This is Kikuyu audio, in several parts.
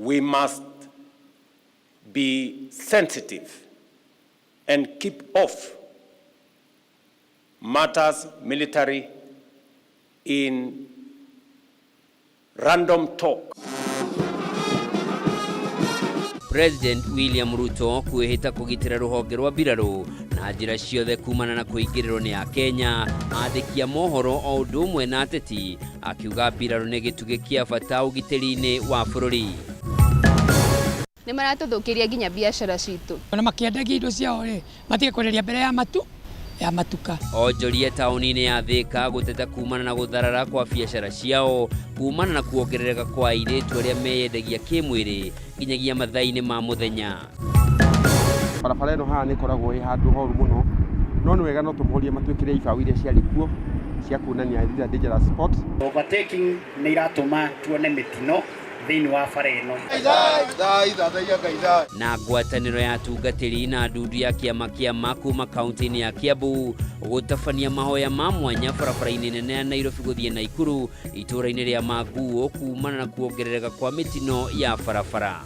We must be sensitive and keep off matters military in random talk. President William Ruto kwĩhĩta kũgitĩra rũhonge rwa mbirarũ na njĩra ciothe kumana na kũingĩrĩrwo nĩ Akenya, andĩki a mohoro o ũndũ ũmwe na ateti, akiuga mbirarũ nĩ gĩtugĩ kĩa bata ũgitĩri-inĩ wa bũrũri. Nĩ maratũthũkĩria nginya biacara citũ. Ona makĩendagia indo ciao rĩ, matige kwenderia mbere ya matu ya matuka. Onjoria taũni-inĩ ya Thĩka gũteta kumana na gũtharara kwa biacara ciao kumana na kuongerereka kwa airĩtu arĩa meyendagia kĩmwĩrĩ nginyagia mathaa-inĩ ma mũthenya. Barabara ĩno haha nĩ ĩkoragwo ĩ handũ horu mũno, no nĩ wega no tũmorie matwĩkĩre ibaũ iria ciarĩ kuo cia kuonania these are dangerous spots. Overtaking nĩ iratũma tuone mĩtino thĩinĩ wa bara ĩno. Na ngwatanĩro ya atungatĩri na ndundu ya kĩama kĩa ma kuma kaunti-inĩ ya Kiambu gũtabania mahoya ma mwanya barabara-inĩ nene ya Nairobi gũthiĩ Naikuru itũũra-inĩ rĩa Manguo kumana na kuongerereka kwa mĩtino ya barabara.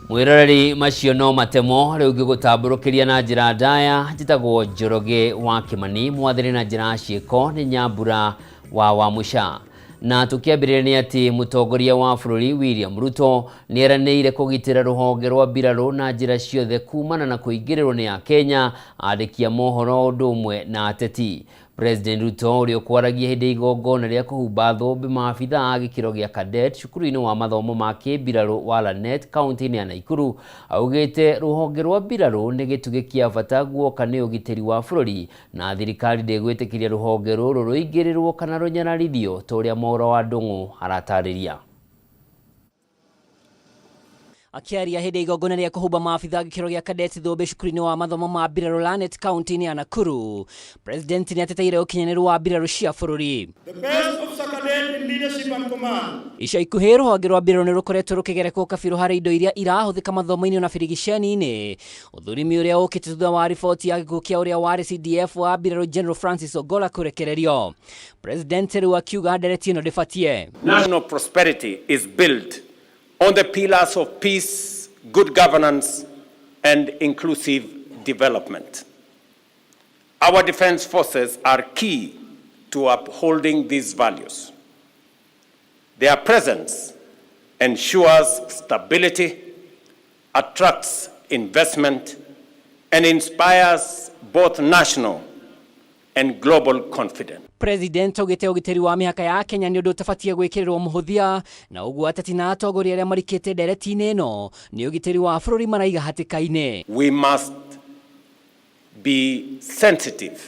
Mwĩroreri, macio no matemo rĩu ngĩgũtambũrũkĩria na njĩra ndaya. Njĩtagwo Njoroge wa Kĩmani, mwathĩrĩ na njĩra ya ciĩko nĩ Nyambura wa Wamũca. Na tũkĩambĩrĩria nĩ atĩ mũtongoria wa bũrũri William Ruto nĩ eranĩire kũgitĩra rũhonge rwa mbirarũ na njĩra ciothe kumana na kũingĩrĩrwo nĩ Akenya, andĩki a mohoro ũndũ ũmwe na ateti. President Ruto ũrĩa ũkwaragia hĩndĩ ya igongona rĩa kũhumba thũmbĩ maabithaa a gĩkĩro gĩa cadet cukuru-inĩ wa mathomo ma kĩmbirarũ wa Lanet kaunti-inĩ ya Naikuru augĩte rũhonge rwa mbirarũ nĩ gĩtugĩ kĩa bata guoka nĩ ũgitĩri wa bũrũri na thirikari ndĩgwĩtĩkĩria rũhonge rũrũ rũingĩrĩrwo kana rũnyararithio ta ũrĩa Mwaũra wa Ndũng'ũ aratarĩria. Akĩaria hĩndĩ ya igongona rĩa kũhumba maabithaa gĩkĩro gĩa cadet thũmbĩ cukuru-inĩ wa mathomo ma mbirarũ Lanet kaunti-inĩ ya Nakuru, President nĩ ateteire ũkinyanĩru wa mbirarũ cia bũrũri. The best officer cadet in leadership and command. Ica ikuhĩ rũhonge rwa mbirarũ nĩ rũkoretwo rũkĩgerekwo kabirũ harĩ indo iria irahũthĩka mathomo-inĩ na birigiceni-inĩ. Ũthũrimi ũrĩa ũkĩte thutha wa riboti ya gĩkuũ kĩa ũrĩa warĩ CDF wa mbirarũ General Francis Ogolla kũrekererio. President rĩu akiuga ndereti ĩno ndĩbatie. National prosperity is built on the pillars of peace, good governance, and inclusive development. Our defense forces are key to upholding these values. Their presence ensures stability, attracts investment, and inspires both national and global confidence. President augĩte ũgitĩri wa mĩhaka ya Kenya nĩ ũndũ ũtabatiĩ gwĩkĩrĩrwo mũhũthia, na ũguo ateti na atongoria arĩa marikĩte ndereti-inĩ ĩno nĩ ũgitĩri wa bũrũri maraiga hatĩka-inĩ. We must be sensitive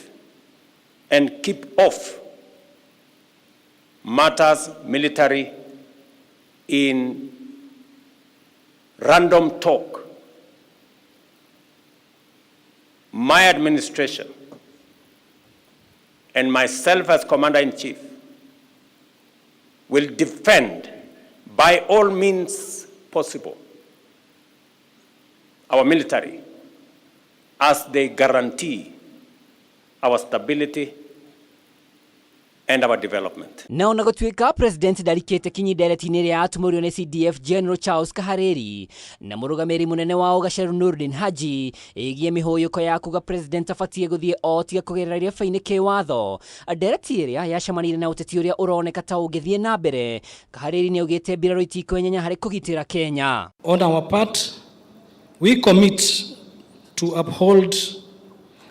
and keep off matters military in random talk. My administration and myself as Commander-in-Chief will defend by all means possible our military as they guarantee our stability and our development. Na ona gũtuĩka President ndarikĩte kinyi ndereti-inĩ ĩrĩa yatumũrirwo nĩ CDF General Charles Kahariri na mũrũgamĩrĩri mũnene wa Ũgaceru Nurdin Haji ĩgiĩ mĩhũyũko ya kuga President abatiĩ gũthiĩ o tiga kũgerera ireba-inĩ kĩwatho, ndereti ĩrĩa yacemanire na ũteti ũrĩa ũroneka ta ũngĩthiĩ na mbere, Kahariri nĩ augĩte mbirarũ itikwenyenya harĩ kũgitĩra Kenya. On our part, we commit to uphold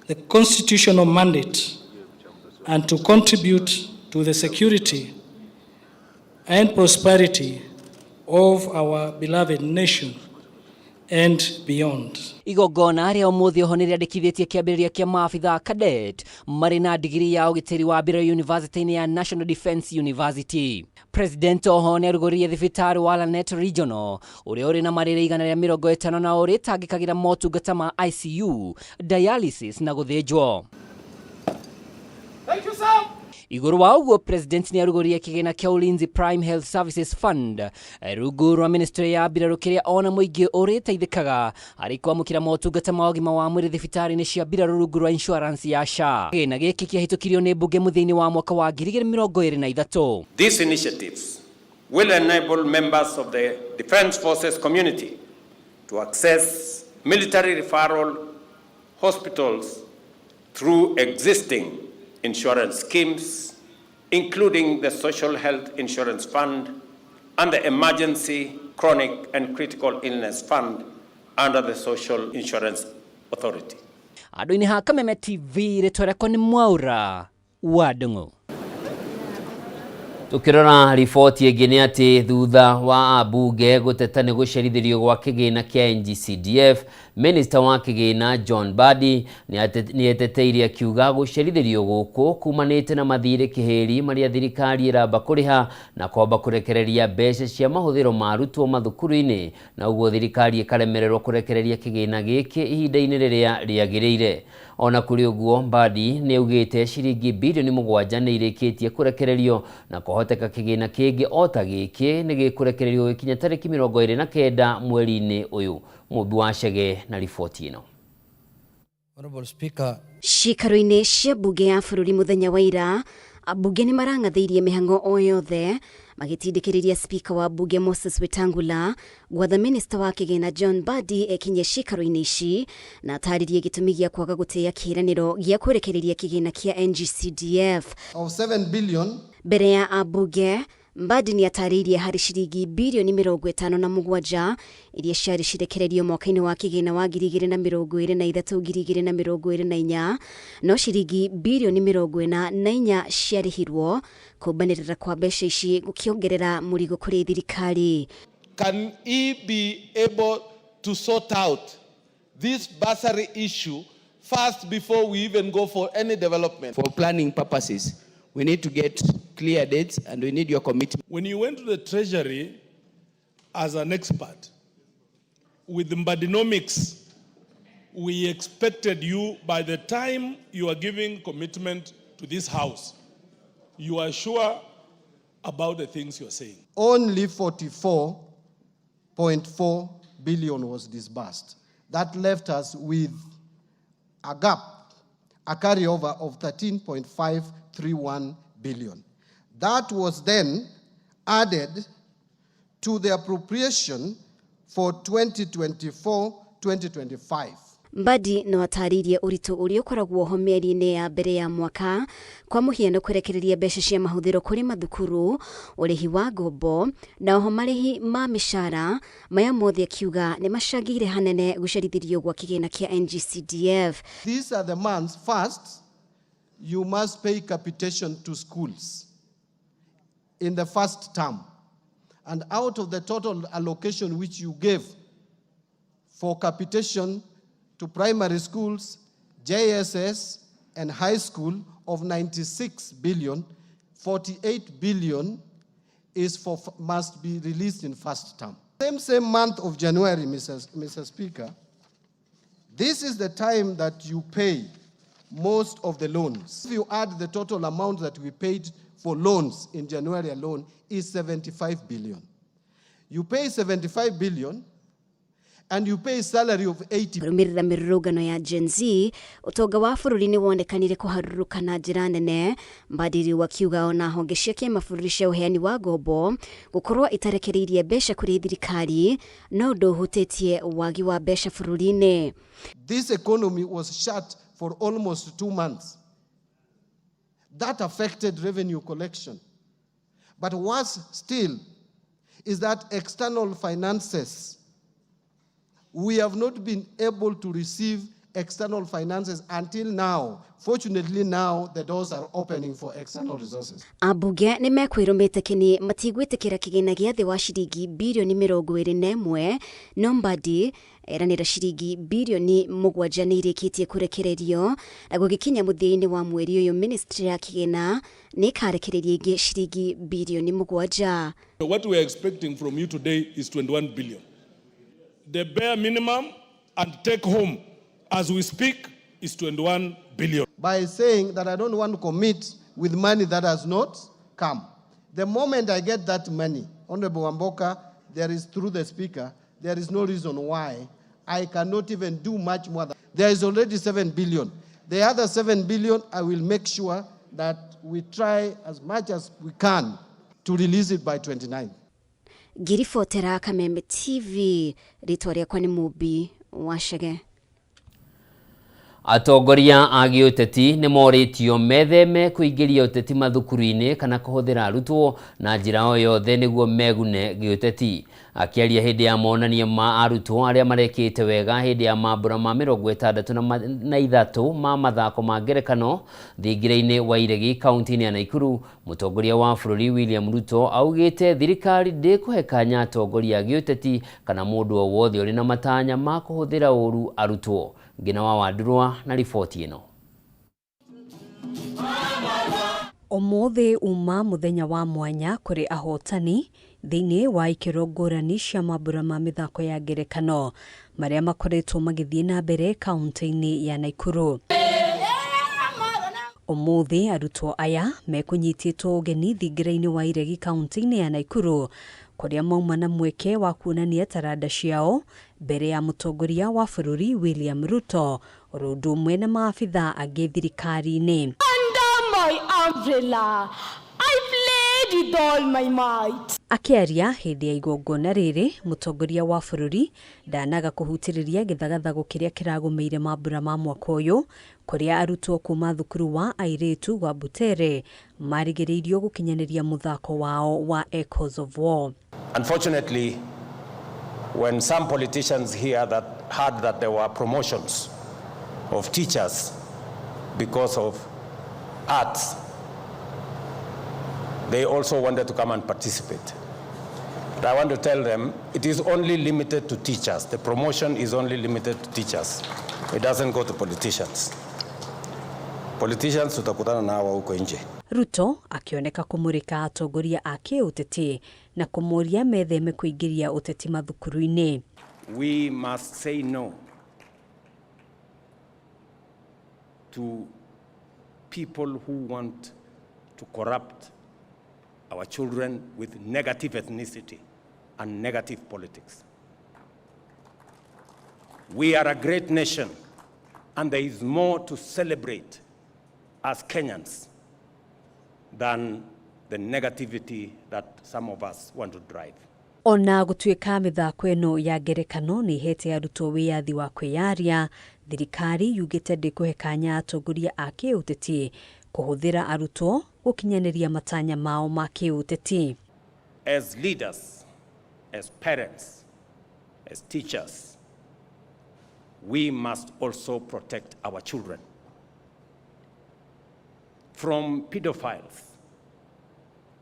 the constitutional mandate and to contribute to the security and prosperity of our beloved nation and beyond. Igongona rĩa ũmũthĩ oho nĩrĩandĩkithĩtie kĩambĩrĩria kĩa maabithaa cadet marĩ na digiri ya ũgitĩri wa mbirarũ University-inĩ ya National Defence University. President oho nĩarugũririe thibitarĩ wa Lanet Regional ũrĩa ũrĩ na marĩrĩ igana rĩa mĩrongo ĩtano na ũrĩtangĩkagĩra motungata ma ICU, dialysis na gũthĩnjwo. Igũrũ wa ũguo, President nĩ arugũririe kĩgĩna kĩa Ulinzi Prime Health Services Fund rungu rwa ministry ya mbirarũ, kĩrĩa ona mũingĩ ũrĩteithĩkaga harĩ kwamũkĩra motungata ma ũgima wa mwĩrĩ thibitarĩ-inĩ cia mbirarũ rungu rwa insurance ya SHA. Kĩgĩna gĩkĩ kĩahĩtũkirio nĩ mbunge mũthia-inĩ wa mwaka wa 2023. These initiatives will enable members of the Defense Forces community to access military referral hospitals through existing insurance schemes, including the Social Health Insurance Fund and the Emergency, Chronic and Critical Illness Fund under the Social Insurance Authority. Andũ-inĩ ha Kameme TV, rĩtwa rĩakwa nĩ Mwaura wa Ndung'u. Tukirora riboti ĩngĩ nĩ atĩ thutha wa ambunge gũteta nĩ gũcerithĩrio gwa kĩgĩna kĩa NGCDF, Minista wa kĩgĩna John Mbadi nĩ eteteirie akiuga gũcerithĩrio gũkũ kumanĩte na mathirĩ kĩhĩri marĩa thirikari ĩramba kũrĩha na kwamba kũrekereria mbeca cia mahũthĩro ma arutwo mathukuru-inĩ, na ũguo thirikari ĩkaremererwo kũrekereria kĩgĩna gĩkĩ ihinda-inĩ rĩrĩa rĩagĩrĩire. Ona kũrĩ ũguo, Mbadi nĩ augĩte ciringi bilioni 7 nĩ irĩkĩtie kũrekererio na kũhoteka kĩgĩna kĩngĩ o ta gĩkĩ nĩ gĩkũrekererio gĩkinya tarĩki 29 mweri-inĩ ũyũ. Mũmbi wa Chege na riboti ĩno. Honorable Speaker, Ciikaro-inĩ cia mbunge ya bũrũri mũthenya wa ira, ambunge nĩ marang'athĩirie mĩhang'o o yothe magĩtindĩkĩrĩria Spika wa mbunge Moses Wetangula gwatha minista wa kĩgĩna John Mbadi ekinyie ciikaro-inĩ ici na atarĩrie gĩtũmi gĩa kwaga gũtĩĩa kĩĩranĩro gĩa kũrekereria kĩgĩna kĩa NGCDF of 7 billion. Mbere ya ambunge, Mbadi nĩ atarĩirie harĩ ciringi bilioni 57 iria ciarĩ cirekererio mwaka-inĩ wa kĩgĩna wa 2023 2024, no ciringi bilioni 44 ciarĩhirwo, kũmbanĩrĩra kwa mbeca ici gũkĩongerera mũrigo kũrĩ thirikari. Can he be able to sort out this bursary issue first before we even go for any development? For planning purposes, we need to get clear dates and we need your commitment. When you went to the Treasury as an expert with the Mbadinomics, we expected you, by the time you are giving commitment to this House, you are sure about the things you are saying. Only 44.4 billion was disbursed. That left us with a gap, a carryover of 13.531 billion. That was then added to the appropriation for 2024-2025. Mbadi no atarĩirie ũritũ ũrĩa ũkoragwo ho mĩeri-inĩ ya mbere ya mwaka, kwa mũhiano kũrekereria mbeca cia mahũthĩro kũrĩ mathukuru, ũrĩhi wa ngombo na oho marĩhi ma mĩcara. Maya mothe akiuga nĩ macangĩire hanene gũcerithĩrio gwa kĩgĩna kĩa NGCDF. These are the months. First, you must pay capitation to schools in the first term. And out of the total allocation which you gave for capitation to primary schools, JSS, and high school of 96 billion, 48 billion is for, must be released in first term. Same month of January, Mr. Speaker, this is the time that you pay most of the loans. If you add the total amount that we paid for loans in January alone is 75 billion. You pay 75 billion and you pay salary of 80 Kũrũmĩrĩra mĩrũrũngano ya Gen Z, ũtonga wa bũrũri nĩ wonekanire kũharũrũka na njĩra nene. Mbadi rĩu akiuga ona honge cia kĩmabũrũri cia ũheani wa ngombo gũkorwo itarekereirie mbeca kũrĩ thirikari no ũndũ ũhutĩtie wagi wa mbeca bũrũri-inĩ. This economy was shut for almost 2 months. That affected revenue collection. But worse still is that external finances, we have not been able to receive external finances until now. Fortunately, now the doors are opening for external resources. Ambunge nĩ mekwĩrũmĩte kĩni matigwĩtĩkĩra kĩgĩna gĩa thĩ wa ciringi bilioni 21, no Mbadi eranĩra ciringi bilioni 7 nĩ irĩkĩtie kũrekererio na gũgĩkinya mũthia-inĩ wa mweri ũyũ ministry ya kĩgĩna nĩ ĩkarekereria ingĩ ciringi bilioni 7. What we are expecting from you today is 21 billion. The bare minimum and take home as we speak is 21 billion. By saying that I don't want to commit with money that has not come. The moment I get that money, Honorable Wamboka, there is, through the Speaker, there is no reason why I cannot even do much more. There is already 7 billion. The other 7 billion, I will make sure that we try as much as we can to release it by 29. Ngiribotera Kameme TV, rĩtwa rĩakwa nĩ Mũmbi wa Chege. Atongoria a gĩũteti nĩ morĩtio metheme kũingĩria ũteti mathukuru-inĩ kana kũhũthĩra arutwo na njĩra o yothe nĩguo megune gĩũteti. Akĩaria hĩndĩ ya monanio ma arutwo arĩa marekĩte wega hĩndĩ ya mambura ma 63 ma mathako ma ngerekano thingira-inĩ wa Iregi kaunti-inĩ ya Naikuru, mũtongoria wa bũrũri William Ruto augĩte thirikari ndĩkũhe kanya atongoria a gĩũteti kana mũndũ o wothe ũrĩ na matanya ma kũhũthĩra ũru arutwo. Ngina wa Wandurwa na riboti ĩno. Ũmũthĩ uma mũthenya wa mwanya kũrĩ ahotani thĩinĩ wa ikĩro ngũrani cia mambura ma mĩthako ya ngerekano marĩa makoretwo magĩthiĩ na mbere kaunti-inĩ ya Naikuru. Ũmũthĩ arutwo aya mekũnyitĩtwo ũgeni thingira-inĩ wa Iregi kaunti-inĩ ya Naikuru kũrĩa mauma na mweke wa kuonania taranda ciao mbere ya mũtongoria wa bũrũri William Ruto oro ũndũ ũmwe na maabitha angĩ thirikari-inĩ. Under my umbrella, I played with all my might. Akĩaria hĩndĩ ya igongona rĩrĩ, mũtongoria wa bũrũri ndanaga kũhutĩrĩria gĩthagathago kĩrĩa kĩragũmĩire mambura ma mwaka ũyũ kũrĩa arutwo kuma thukuru wa airĩtu wa Butere marigĩrĩirio gũkinyanĩria mũthako wao wa Echoes of War. Unfortunately, when some politicians here that heard that there were promotions of teachers because of arts, they also wanted to come and participate. But I want to tell them it is only limited to teachers. The promotion is only limited to teachers. It doesn't go to politicians. Politicians tutakutana na hawa huko nje. Ruto akĩoneka kũmũrĩka atongoria a kĩũteti na kũmoria metheme kũingĩria ũteti mathukuru-inĩ. We must say no to people who want to corrupt our children with negative ethnicity and negative politics. We are a great nation, and there is more to celebrate as Kenyans than the negativity that some of us want to drive. Ona gũtuĩka mĩthako ĩno ya ngerekano nĩ ĩhete arutwo wĩyathi wa kwĩyaria, thirikari yugĩte ndĩkũhe kanya atongoria a kĩũteti kũhũthĩra arutwo gũkinyanĩria matanya mao ma kĩũteti. As leaders, as parents, as teachers, we must also protect our children from pedophiles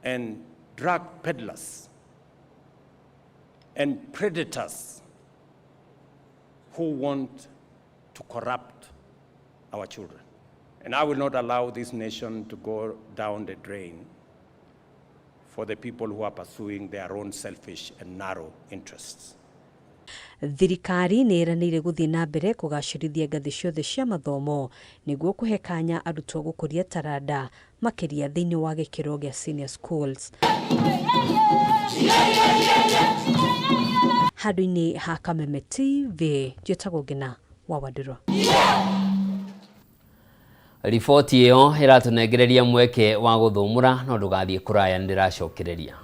and drug peddlers and predators who want to corrupt our children. And I will not allow this nation to go down the drain for the people who are pursuing their own selfish and narrow interests. Thirikari nĩ ĩranĩire gũthiĩ na mbere kũgacĩrithia ngathĩ ciothe cia mathomo nĩguo kũhe kanya arutwo gũkũria taranda makĩria thĩinĩ wa gĩkĩro gĩa senior schools. Handũ-inĩ ha Kameme TV, njĩtagwo Ngina wa Wandũrũ. Riboti ĩyo ĩratũnengereria mweke wa gũthũmũra no ndũgathiĩ kũraya nĩ ndĩracokereria.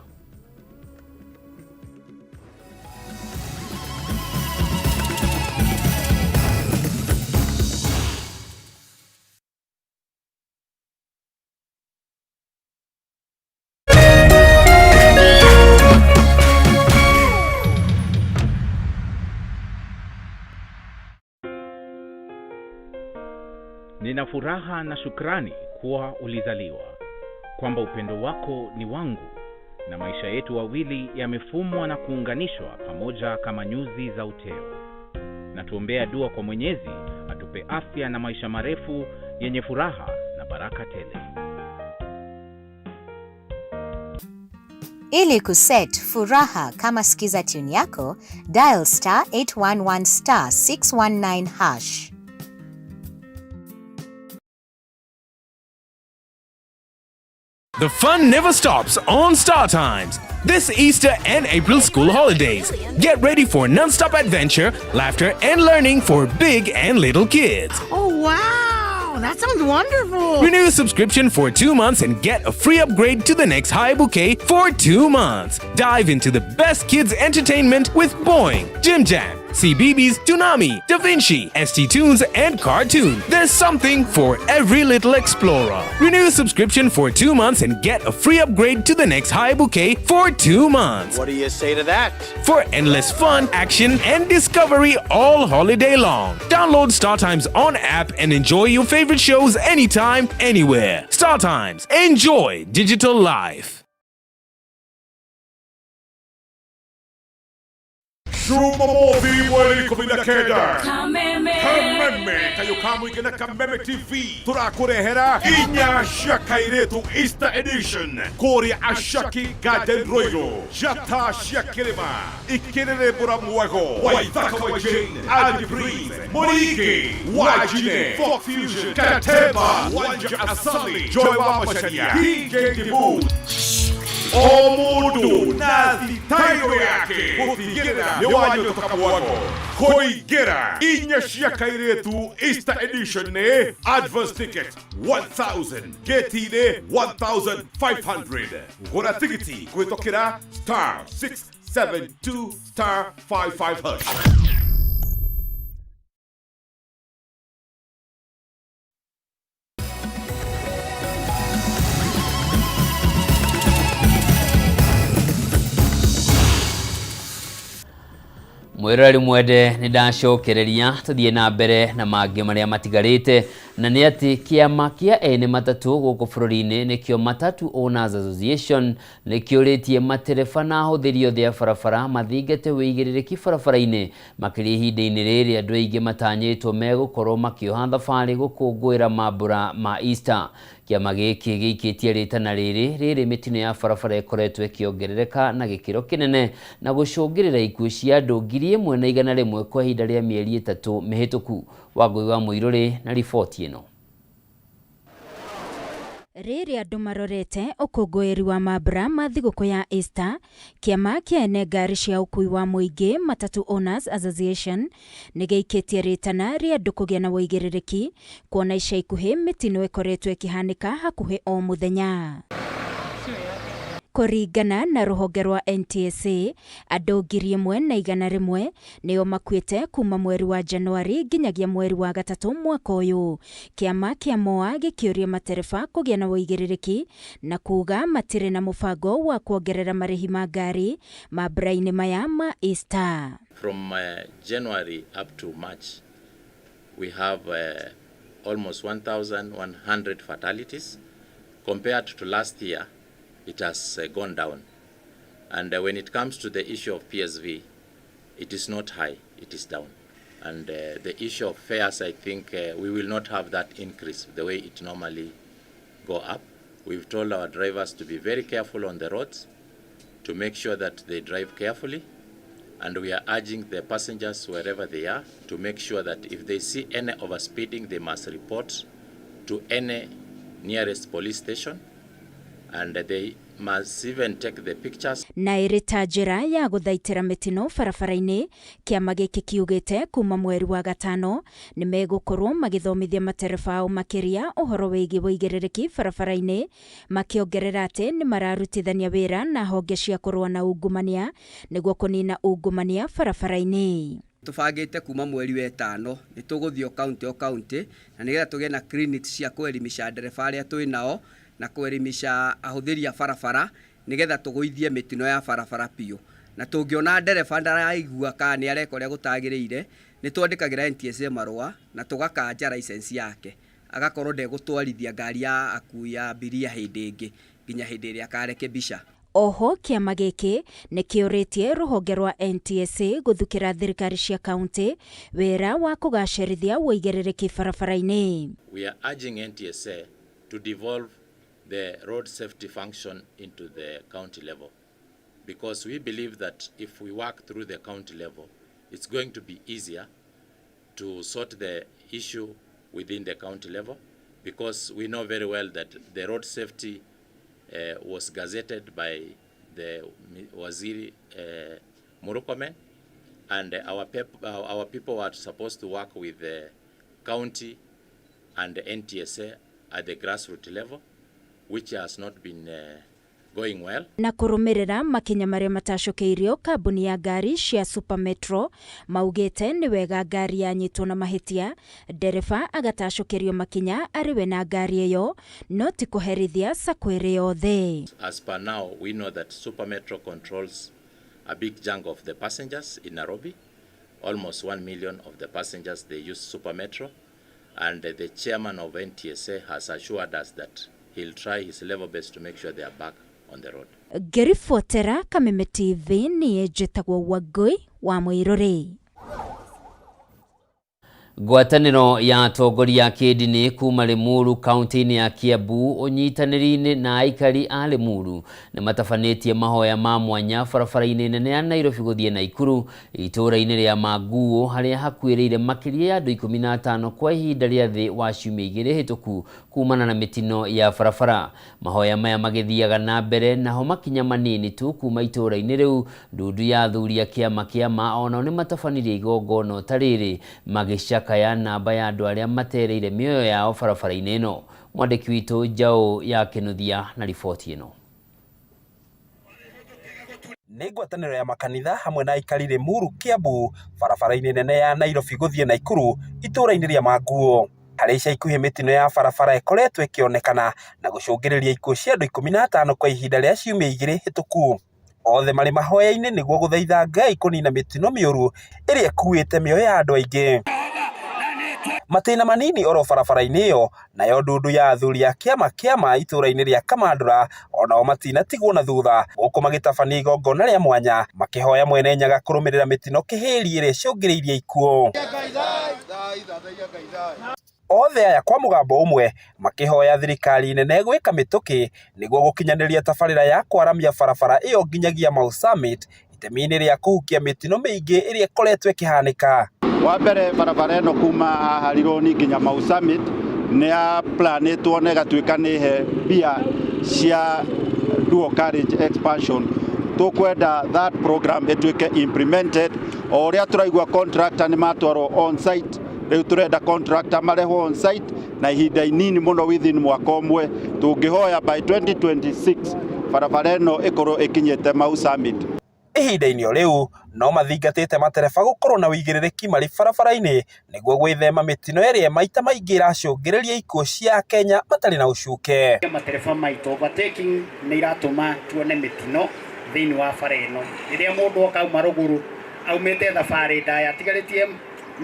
Nina furaha na shukrani kuwa ulizaliwa, kwamba upendo wako ni wangu na maisha yetu wawili yamefumwa na kuunganishwa pamoja kama nyuzi za uteo. Na tuombea dua kwa Mwenyezi atupe afya na maisha marefu yenye furaha na baraka tele. Ili kuset furaha kama skiza tune yako, dial star 811 star 619 hash. The fun never stops on Star Times. This Easter and April school holidays. Get ready for non-stop adventure, laughter, and learning for big and little kids. Oh, wow! That sounds wonderful! Renew your subscription for 2 months and get a free upgrade to the next high bouquet for 2 months. Dive into the best kids entertainment with Boing, Jim Jam, CBeebies, Toonami, Da Vinci, ST Tunes, and Cartoon. There's something for every little explorer. Renew your subscription for 2 months and get a free upgrade to the next high bouquet for 2 months. What do you say to that? For endless fun, action, and discovery all holiday long. Download Star Times on app and enjoy your favorite shows anytime, anywhere. Star Times. Enjoy digital life. Jumamothi mweri 19. Kameme. Kameme kayo kamũingĩ na Kameme TV tũrakũrehera inya cia kairĩtu Easter edition kũrĩa Ashaki Garden Royal, njata cia kĩrĩma ikĩrĩrĩmbũra mwego Waithaka wa Jane, Andy Prince, Mũringi Wajine, Folk Fusion, Katemba Wanja, Asali Joy wa Macharia, DJ Dibu, o mũndũ na thitairo yake gũtigĩrĩra nĩ wanyũtũka mwago kũingĩra inya cia kairĩtu Easter edition nĩ advance ticket 1000, gate-inĩ 1500. Gũra tigiti kũhĩtũkĩra *672*55#. Mwĩroreri mwende, nĩ ndacokereria tũthiĩ na mbere na mangĩ marĩa matigarĩte, na nĩ atĩ kĩama kĩa ene matatũ gũkũ bũrũri-inĩ, nĩkĩo Matatu Owners Association, nĩkĩũrĩtie matereba na ahũthĩri othe a barabara mathingate wĩigĩrĩrĩki barabara-inĩ, makĩria ihinda-inĩ rĩrĩ andũ aingĩ matanyĩtwo megũkorwo makĩoha thabarĩ gũkũngũĩra mambũra ma Easter. Kĩama gĩkĩ gĩikĩtie rĩtana rĩrĩ rĩrĩ mĩtino ya barabara ĩkoretwo ĩkĩongerereka na gĩkĩro kĩnene na gũcũngĩrĩra ikuũ cia andũ 1,100 kwa ihinda rĩa mĩeri 3 mĩhĩtũku. Wangũi wa Mũirũrĩ na riboti ĩno. Rĩrĩ andũ marorete ũkũngũĩri wa mambura ma thigũkũ ya Easter, kĩama kĩa ene ngari cia ũkui wa mũingĩ, Matatu Owners Association, nĩ gĩikĩtie rĩtana rĩa andũ kũgĩa na wũigĩrĩrĩki, kuona ica ikuhĩ mĩtino ĩkoretwo ĩkĩhanĩka hakuhĩ o mũthenya. Kũringana na rũhonge rwa NTSA, andũ 1,100 nĩo makuĩte kuma mweri wa Januari nginyagia mweri wa gatatũ mwaka ũyũ. Kĩama kĩa MOA gĩkĩũria matereba kũgĩa na wũigĩrĩrĩki na kuga matirĩ na mũbango wa kuongerera marĩhi ma ngari mambura-inĩ maya ma Easter. From January up to March, we have almost 1,100 fatalities. Compared to last year, it has gone down. And when it comes to the issue of PSV, it is not high, it is down. And the issue of fares, I think we will not have that increase the way it normally go up. We've told our drivers to be very careful on the roads, to make sure that they drive carefully. And we are urging the passengers wherever they are to make sure that if they see any overspeeding, they must report to any nearest police station, and they must even take the pictures. Na ĩrĩ ta njĩra ya gũthaitĩra mĩtino barabara-inĩ, kĩama gĩkĩ kiugĩte kuma mweri wa gatano nĩ megũkorwo magĩthomithia matereba ao makĩria ũhoro wĩgiĩ wũigĩrĩrĩki barabara-inĩ, makĩongerera atĩ nĩ mararutithania wĩra na honge cia kũrũa na ungumania nĩguo kũnina ungumania barabara-inĩ. Tũbangĩte kuma mweri wa ĩtano nĩ tũgũthiĩ o kaunti o kaunti na nĩgetha tũgĩe na clinics cia kũelimisha ndereba arĩa twĩ nao na kũelimisha ahũthĩri a barabara nĩgetha tũgũithie mĩtino ya barabara biũ. Na tũngĩona ndereba ndaraigua kana nĩ areka ũrĩa gũtagĩrĩire, nĩ twandĩkagĩra NTSA marũa na tũgakanja license yake, agakorwo ndegũtwarithia ngari ya akui a abiria hĩndĩ ĩngĩ nginya hĩndĩ ĩrĩa akarekebisha. Oho kĩama gĩkĩ nĩ kĩũrĩtie rũhonge rwa NTSA gũthukĩra thirikari cia kaunti wĩra wa kũgacĩrithia wũigĩrĩrĩki barabara-inĩ. We are urging NTSA to devolve the road safety function into the county level, because we believe that if we work through the county level, it's going to be easier to sort the issue within the county level, because we know very well that the road safety was gazetted by the Waziri Murkomen, and our people were supposed to work with the county and the NTSA at the grassroots level, which has not been going well. Na kũrũmĩrĩra makinya marĩa matacũkĩirio kambuni ya ngari cia Super Metro maugĩte nĩ wega ngari yanyitwo na mahĩtia ndereba agatacũkĩrio makinya arĩ we na ngari ĩyo no ti kũherithia sacco ĩrĩ yothe. As per now, we know that Super Metro controls a big chunk of the passengers in Nairobi. Almost 1 million of the passengers, they use Super Metro. And the chairman of NTSA has assured us that he'll try his level best to make sure they are back on the road. Ngĩribotera Kameme TV niĩ njĩtagwo Wangũi wa Mũirũrĩ. Ngwatanĩro ya atongoria a kĩndini kuma Limuru kaunti-inĩ ya Kiambu ũnyitanĩri-inĩ na aikari a Limuru nĩ matabanĩtie mahoya ma mwanya barabara-inĩ nene ya Nairobi gũthiĩ Naikuru itũũra-inĩ rĩa Manguũ harĩa hakuĩrĩire makĩria ya andũ 15 kwa ihinda rĩa thĩ wa ciumia 2 hĩtũku kumana na mĩtino ya barabara. Mahoya maya magĩthiaga na mbere naho makinya manini tu kuma itũũra-inĩ rĩu ndundu ya athuri a kĩama kĩa ma onao nĩ matabanirie igongona ta rĩrĩ magĩcakaya namba ya andũ arĩa matereire mĩoyo yao barabara-inĩ ĩno. Mwandĩki witũ Njaũ ya Kĩnuthia na riboti ĩno. Nĩ ngwatanĩro ya makanitha hamwe na aikari Limuru Kiambu barabara-inĩ nene ya Nairobi gũthiĩ Naikuru itũũra-inĩ rĩa Manguo. Harĩa ica ikuhĩ mĩtino ya barabara ĩkoretwo ĩkĩonekana na gũcũngĩrĩria ikuũ cia andũ 15 kwa ihinda rĩa ciumia 2 hĩtũku. Othe marĩ mahoya-inĩ nĩguo gũthaitha Ngai kũnina mĩtino mĩũru ĩrĩa ĩkuĩte mĩoyo ya andũ aingĩ. Matĩna manini oro barabara-inĩ ĩyo nayo ndundu ya athuri a kĩama kĩa ma itũũra-inĩ rĩa Kamandũra onao matinatigwo na thutha gũkũ magĩtabania igongona rĩa mwanya makĩhoya Mwene Nyaga kũrũmĩrĩra mĩtino kĩhĩri ĩrĩa ĩcũngĩrĩirie ikuũ. Othe aya kwa mũgambo ũmwe makĩhoya thirikari nene gwĩka mĩtũkĩ nĩguo gũkinyanĩria tabarĩra ya kwaramia barabara ĩyo nginyagia Mau Summit itemi-inĩ rĩa kũhukia mĩtino mĩingĩ ĩrĩa ĩkoretwo ĩkĩhanĩka. Wa mbere barabara ĩno kuma haha Rironi nginya Mau Summit nĩ ya planĩtwo na ĩgatuĩka nĩ he mbia cia dual carriage expansion. Tũkwenda that program ĩtuĩke implemented o ũrĩa tũraigua contractor nĩ matwarwo on site. Rĩu tũrenda contractor marehwo on site na ihinda inini mũno within mwaka ũmwe tũngĩhoya by 2026 barabara ĩno ĩkorwo ĩkinyĩte Mau Summit. Ihinda-inĩ o rĩu no mathingatĩte matereba gũkorwo na ũigĩrĩrĩki marĩ barabara-inĩ nĩguo gwĩthema mĩtino ĩrĩa maita maingĩ ĩracũngĩrĩria ikuũ cia Akenya matarĩ na ũcuke. Matereba maitũ overtaking nĩ iratũma tuone mĩtino thĩinĩ wa bara ĩno. Rĩrĩa mũndũ oka auma rũgũrũ aumĩte thabarĩ ndaya atigarĩtie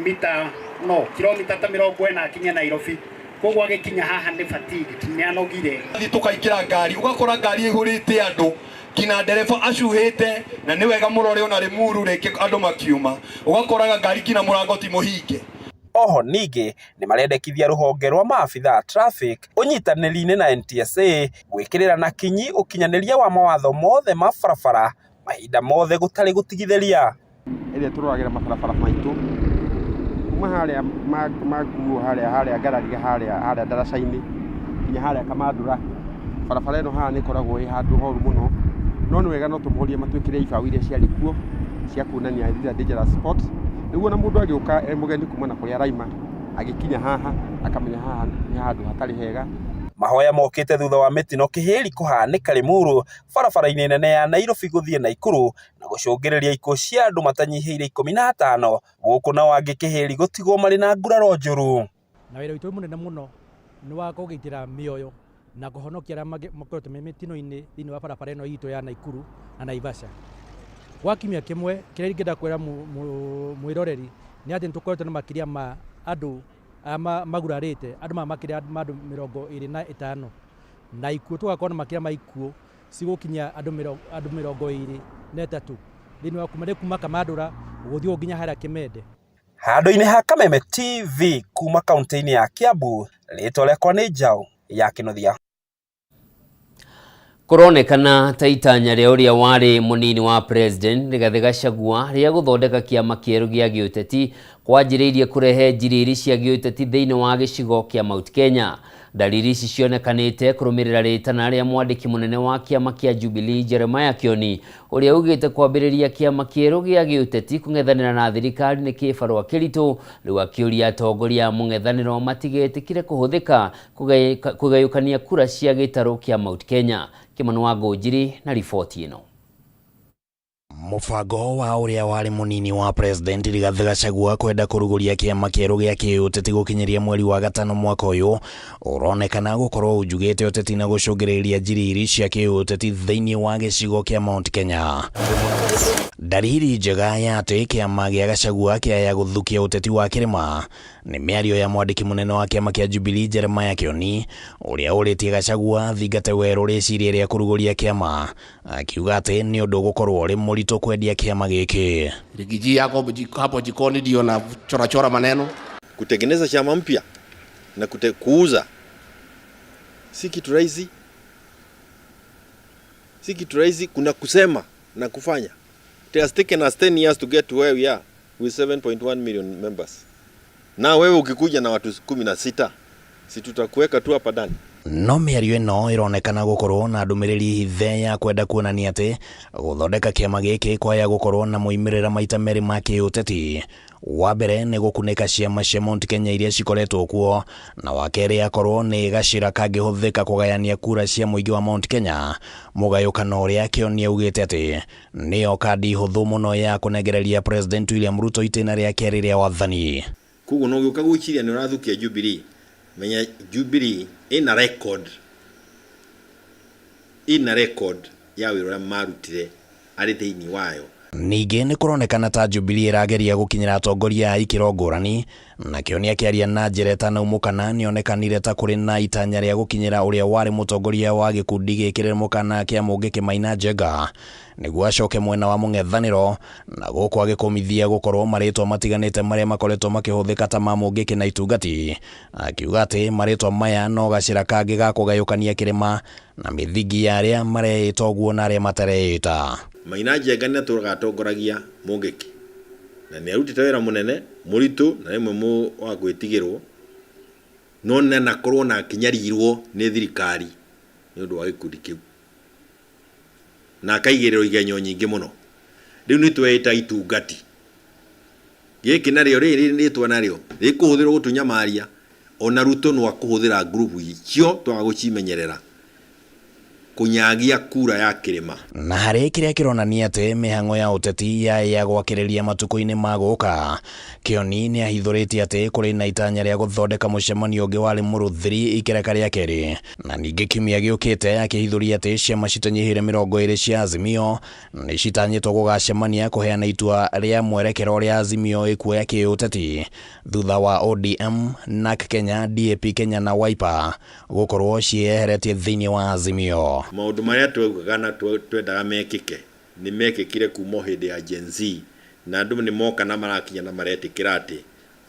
mita no kilomita ta 40 akinye Nairobi, koguo agĩkinya haha nĩ fatigued, nĩ anogire. Tũkaingĩra ngari ũgakora ngari ĩihũrĩte andũ nginya ndereba acuhĩte na nĩ wega mũrore ona Limuru rĩngĩ andũ makiuma ũgakoraga ngari nginya mũrango ti mũhinge. Oho ningĩ nĩ marendekithia rũhonge rwa maabitha a traffic ũnyitanĩri-inĩ na NTSA gwĩkĩrĩra na kinyi ũkinyanĩria wa mawatho mothe ma barabara mahinda mothe gũtarĩ gũtigithĩria. Ĩrĩa tũroragĩra mabarabara maitũ kuma harĩa Manguo harĩa Ngarariga harĩa ndaraca-inĩ nginya harĩa Kamandũra barabara ĩno haha nĩ ĩkoragwo ĩ handũ horu mũno no nĩ wega no tũmorie matwĩkĩre ibaũ iria ciarĩ kuo cia kuonania these are dangerous spots nĩguo na mũndũ agĩũka e mũgeni kuma na kũrĩa araima agĩkinya haha akamenya haha nĩ handũ hatarĩ hega. Mahoya mokĩte thutha wa mĩtino kĩhĩri kũhanĩka Limuru barabara-inĩ nene ya Nairobi gũthiĩ Naikuru na gũcũngĩrĩria ikuũ cia andũ matanyihĩire 15 gũkũ nao angĩ kĩhĩri gũtigwo marĩ na nguraro njũru. Na wĩra witũ mũnene mũno nĩ wa kũgitĩra mĩoyo na kũhonokia arĩa makoretwo me mĩtino-inĩ thĩinĩ wa barabara ĩno itũ ya Naikuru na Naivasha. Gwa kiumia kĩmwe kĩrĩa ingĩenda kwĩra mwĩroreri nĩ atĩ nĩtũkoretwo na makĩria ma andũ aya magurarĩte andũ maya makĩria ma andũ 25 na ikuũ tũgakorwo na makĩria ma ikuũ cigũkinya andũ 23 thĩinĩ wa kuma kuma Kamandũra gũthiĩ nginya harĩa Kĩmende. Handũ-inĩ ha Kameme TV kuma kaunti-inĩ ya Kiambu, rĩtwa rĩakwa nĩ Njaũ ya Kĩnuthia. Kũronekana ta itanya rĩa ũrĩa warĩ mũnini wa president Rigathĩ Gachagua rĩa gũthondeka kĩama kĩerũ gĩa gĩũteti kwanjĩrĩirie kũrehe njirĩri cia gĩũteti thĩinĩ wa gĩcigo kĩa Mount Kenya. Dalili ici cionekanĩte kũrũmĩrĩra rĩtana rĩa mwandĩki mũnene wa kĩama kĩa Jubilee Jeremiah Kioni ũrĩa ugĩte kwambĩrĩria kĩama kĩerũ gĩa gĩũteti kũng'ethanĩra na thirikari nĩ kĩbarũa kĩritũ. Rĩu akĩũria atongoria a mũng'ethanĩro matigetĩkĩre kũhũthĩka kũgayũkania kura cia gĩtarũ kĩa Mount Kenya. Kĩmani wa Ngũnjiri na riboti ĩno. Mũbango wa ũrĩa warĩ mũnini wa president Rigathĩ Gachagua kwenda kũrugũria kĩama kĩerũ gĩa kĩũteti gũkinyĩria mweri wa gatano mwaka ũyũ ũronekana gũkorwo unjugĩte ũteti na gũcũngĩrĩria njiriri cia kĩũteti thĩinĩ wa gĩcigo kĩa Mount Kenya. Ndariri njega ya atĩ kĩama gĩa Gachagua kĩaya gũthukia ũteti wa kĩrĩma nĩ mĩario ya mwandĩki mũnene wa kĩama kĩa Jubilee Jeremiah Kioni ũrĩa ũrĩtie Gachagua athingate werũ rĩciria rĩa kũrugũria kĩama akiuga atĩ nĩ ũndũ ũgũkorwo ũrĩ mũritũ kwendia kĩama gĩkĩ. Riggy G yako hapo jikoni ndio na chora chora maneno. Kutengeneza chama mpya na kuuza si kitu rahisi, si kitu rahisi. Kuna kusema na kufanya. It has taken us 10 years to get to where we are with 7.1 million members. Na wewe ukikuja na watu 16 si tutakuweka tu hapa ndani. No mĩario ĩno ĩronekana gũkorwo na ndũmĩrĩri hithe ya kwenda kuonania atĩ gũthondeka kĩama gĩkĩ kwaya gũkorwo na moimĩrĩra maita merĩ ma kĩũteti. Wa mbere nĩ gũkunĩka ciama cia Mount Kenya iria cikoretwo kuo, na wa kerĩ akorwo nĩ gacĩra kangĩhũthĩka kũgayania kura cia mũingĩ wa Mount Kenya, mũgayũkano ũrĩa Kĩoni augĩte atĩ nĩyo kandi hũthũ mũno ya kũnengereria President William Ruto itĩna rĩa kerĩ rĩa wathani. Koguo no gĩũka gwĩciria nĩ ũrathukia Jubilee, menya Jubilee ĩna record, ĩna record ya wĩra ũrĩa marutire arĩ thĩinĩ wayo. Ningĩ nĩ kũronekana ta Jubilee ĩrageria gũkinyĩra atongoria a ikĩro ngũrani, na Kĩoni akĩaria na njĩra ĩtanaumũkana nĩonekanire ta kũrĩ na itanya rĩa gũkinyĩra ũrĩa warĩ mũtongoria wa gĩkundi gĩkĩ rĩmũkana kĩa Mũngĩkĩ Maina Njenga nĩguo acoke mwena wa mũng'ethanĩro, na gũkũ agĩkũmithia gũkorwo marĩtwa matiganĩte marĩa makoretwo makĩhũthĩka ta ma Mũngĩkĩ na Itungati, akiuga atĩ marĩtwa maya no gacĩra kangĩ ga kũgayũkania kĩrĩma na mĩthingi ya arĩa mareĩta ũguo na arĩa matareĩta. Maina Njenga nĩ atũraga atongoragia Mũngĩkĩ na nĩ arutĩte wĩra mũnene mũritũ na rĩmwe wa gwĩtigĩrwo, no nĩanakorwo na akĩnyarirwo nĩ thirikari nĩ ũndũ wa gĩkundi kĩu na akaigĩrĩrwo igenyo nyingĩ mũno. Rĩu nĩ tweĩta Itungati gĩkĩ narĩo rĩrĩ rĩtwa narĩo rĩkũhũthĩrwo gũtũnyamaria, ona Ruto no akũhũthĩra ngurubu icio twaga gũcimenyerera kũnyagia kura ya kĩrĩma. Na harĩ kĩrĩa kĩronania atĩ mĩhang'o ya ũteti ya gwakĩrĩria matukũ-inĩ ma gũka, Kĩoni nĩ ahithũrĩtie atĩ kũrĩ na itanya rĩa gũthondeka mũcemanio ũngĩ wa Limuru 3 ikereka rĩa kerĩ, na ningĩ kiumia gĩũkĩte akĩhithũria atĩ ciama citanyihĩire 20 cia Azimio nĩ citanyĩtwo gũgacemania kũheana itua rĩa mwerekero ũrĩa Azimio ĩkuoya kĩũteti thutha wa ODM, NARC Kenya, DAP Kenya na Wiper gũkorwo ciĩyeheretie thĩinĩ wa Azimio. Maũndũ marĩa twaugaga na twendaga mekĩke nĩ mekĩkire kuma hĩndĩ ya Gen Z, na andũ nĩ moka na marakinya na maretĩkĩra atĩ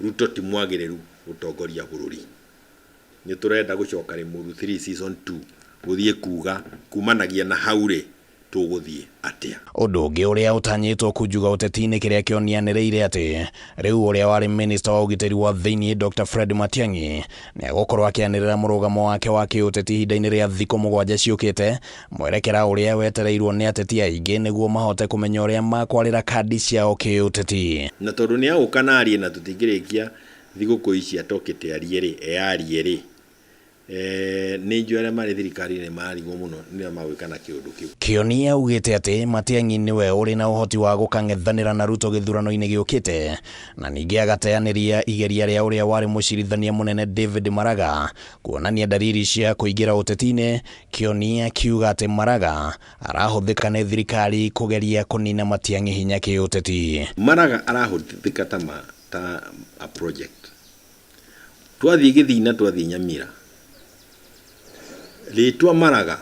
Ruto ti mwagĩrĩru gũtongoria bũrũri. Nĩ tũrenda gũcoka Limuru 3 season 2 gũthiĩ kuga kumanagia na hau rĩ tũgũthiĩ atĩa. Ũndũ ũngĩ ũrĩa ũtanyĩtwo kunjuga ũteti-inĩ kĩrĩa Kĩoni anĩrĩire atĩ rĩu ũrĩa warĩ minista wa ũgitĩri wa thĩinĩ Dr. Fred Matiang'i nĩ egũkorwo akĩanĩrĩra mũrũgamo wake wa kĩũteti ihinda-inĩ rĩa thikũ 7 ciũkĩte, mwerekera ũrĩa wetereirwo nĩ ateti aingĩ nĩguo mahote kũmenya ũrĩa makwarĩra kandi ciao kĩũteti. Na tondũ nĩ agũka na arie na tũtingĩrĩkia thigũkũ ici atokĩte arie rĩ, earie rĩ, nĩ njũĩ arĩa marĩ thirikari-inĩ marigwo mũno nĩ ũrĩa magwĩka na kĩũndũ kĩu. Kĩoni augĩte atĩ Matiang'i nĩwe ũrĩ na ũhoti wa gũkang'ethanĩra na Ruto gĩthurano-inĩ gĩũkĩte, na ningĩ agateanĩria igeria rĩa ũrĩa warĩ mũcirithania mũnene David Maraga kuonania ndariri cia kũingĩra ũteti-inĩ. Kĩoni akiuga atĩ Maraga arahũthĩka nĩ thirikari kũgeria kũnina Matiang'i hinya kĩũteti. Maraga arahũthĩka ta a project. Twathiĩ Gĩthii na twathiĩ Nyamira, rĩtwa Maraga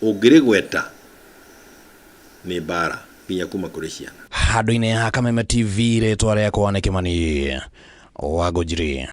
ũngĩrĩgweta nĩ mbara nginya kuma kũrĩ ciana. Handũ-inĩ ha Kameme TV, rĩtwa rĩakwa nĩ Kĩmani wa Ngũnjiri.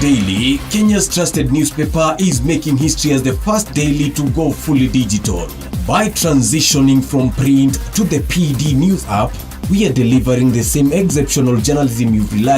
Daily, Kenya's trusted newspaper, is making history as the first daily to go fully digital. By transitioning from print to the PDNews app, we are delivering the same exceptional journalism you've relied